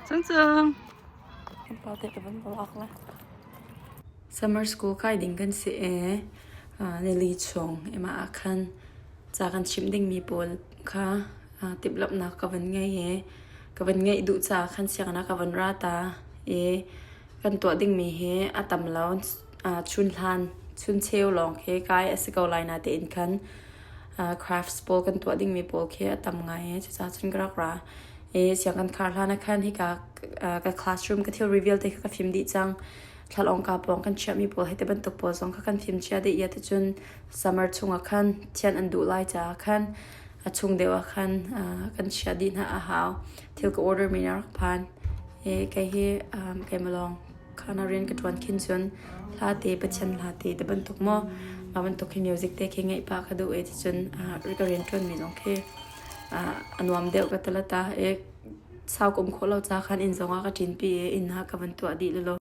Cungcung. Kan pa te ka van lak la. Summer school kai ding kan si e. Nili chung ema ah khan ca kan chimh dingmi pawl kha timhlamhnak ka van ngei i ka van ngeih duh caah khan sianginn ah ka van ra ta i kan tuah dingmi hi a tam lo. Chunhlan chuncheu lawng khi kai a si ko lai natein khan crafts pawl kan tuah dingmi pawl khi a tam ngai i cucaah cun ka rak ra. I sianginn khar hlan ah khan hika ka classroom ka thilri vialte kha ka fim dih cang. Thlalawngka pawng kan chiahmi pawl hei ti bantuk pawl zong kha kan fim cia dih i ticun summer chungah khan thianh an duh lai caah khan a chung deuh ah khan kan chiah dih hna a hau. Thil ka order mi nih a rak phan. I kei hi keimah lawng khana rian ka ṭuan khin cun hla te Pathian hla te ti bantuk maw mah bantuk khi music te khi ngaih pah ka duh i ticun ka rian ṭuanmi zong khi a nuam deuh ka ti la ta. I sau ka um khawh lo caah khan inn zongah ka ṭinpi i inn ah ka van tuah dih lelaw.